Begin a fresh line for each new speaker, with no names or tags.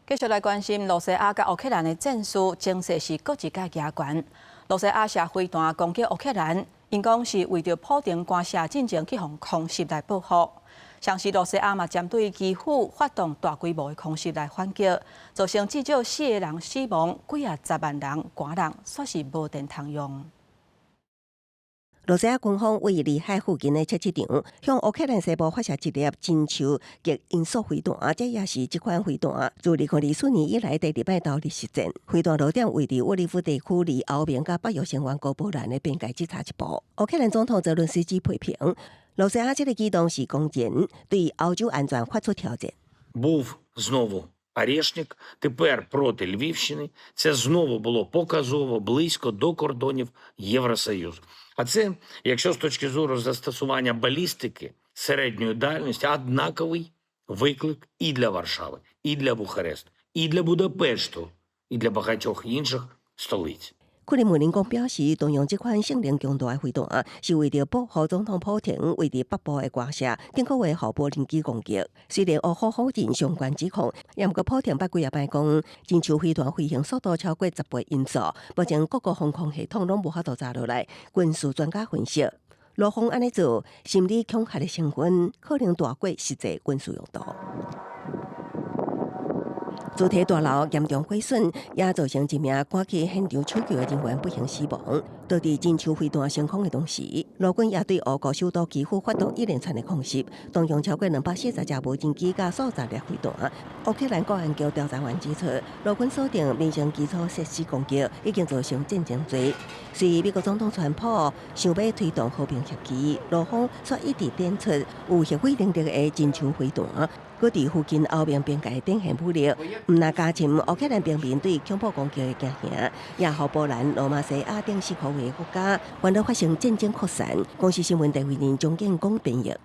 繼續來關心羅西亞佮烏克蘭的戰事，情勢是閣一擺加懸。羅西亞射飛彈攻擊烏克蘭，𪜶講是為著普丁關射進前去予空襲來報復。同時，羅西亞嘛針對基輔發動大規模的空襲來反擊，造成至少四個人死亡，幾仔十萬人寒人煞是無電通用。
羅西亞軍方位裏海附近的測試場，向烏克蘭西部發射一粒珍饈極音速飛彈，這也是這款飛彈自2024年以來第二擺投入實戰。飛彈落點位佇沃利夫地區，離歐盟佮北約成員國波蘭的邊界只差一步。烏克蘭總統澤倫斯基批評羅西亞這个舉動是公然對歐洲安全發出挑戰。
Був знову Орешник, тепер проти Львівщини. Це знову було показово близько до кордонів Євросоюзу. А це, якщо з точки зору застосування балістики середньої дальності, однаковий виклик і для Варшави, і для Бухаресту, і для Будапешту, і для багатьох інших столиць.
克里姆林宮表示，動用這款性能強大的飛彈，是為著報復總統普廷位佇北部的官舍，頂個月予無人機攻擊。雖然烏方否認相關指控，也毋過普廷捌幾仔擺講，珍饈飛彈飛行速度超過10倍音速，目前各國防空系統攏無法度查落來。軍事專家分析，俄方按呢做，心理恐嚇的成分可能大過實際軍事用途。主體大樓嚴重毀損，也造成一名趕去現場搶救的人員不幸死亡。就佇珍饈飛彈升空的同時，俄軍也對烏國首都基輔發動一連串的空襲，動用超過240架無人機佮數十粒飛彈。烏克蘭國安局調查員指出，俄軍鎖定民生基礎設施攻擊，已經造成戰爭罪。隨美國總統川普想欲推動和平協議，俄方卻一直展出有核威能力的珍饈飛彈。閣佇附近歐盟邊界展現武力，毋但加深烏克蘭平民對恐怖攻擊的驚嚇，也予波蘭、羅馬西亞等四個國家煩惱發生戰爭擴散。公視新聞陳慧玲、張建光編譯。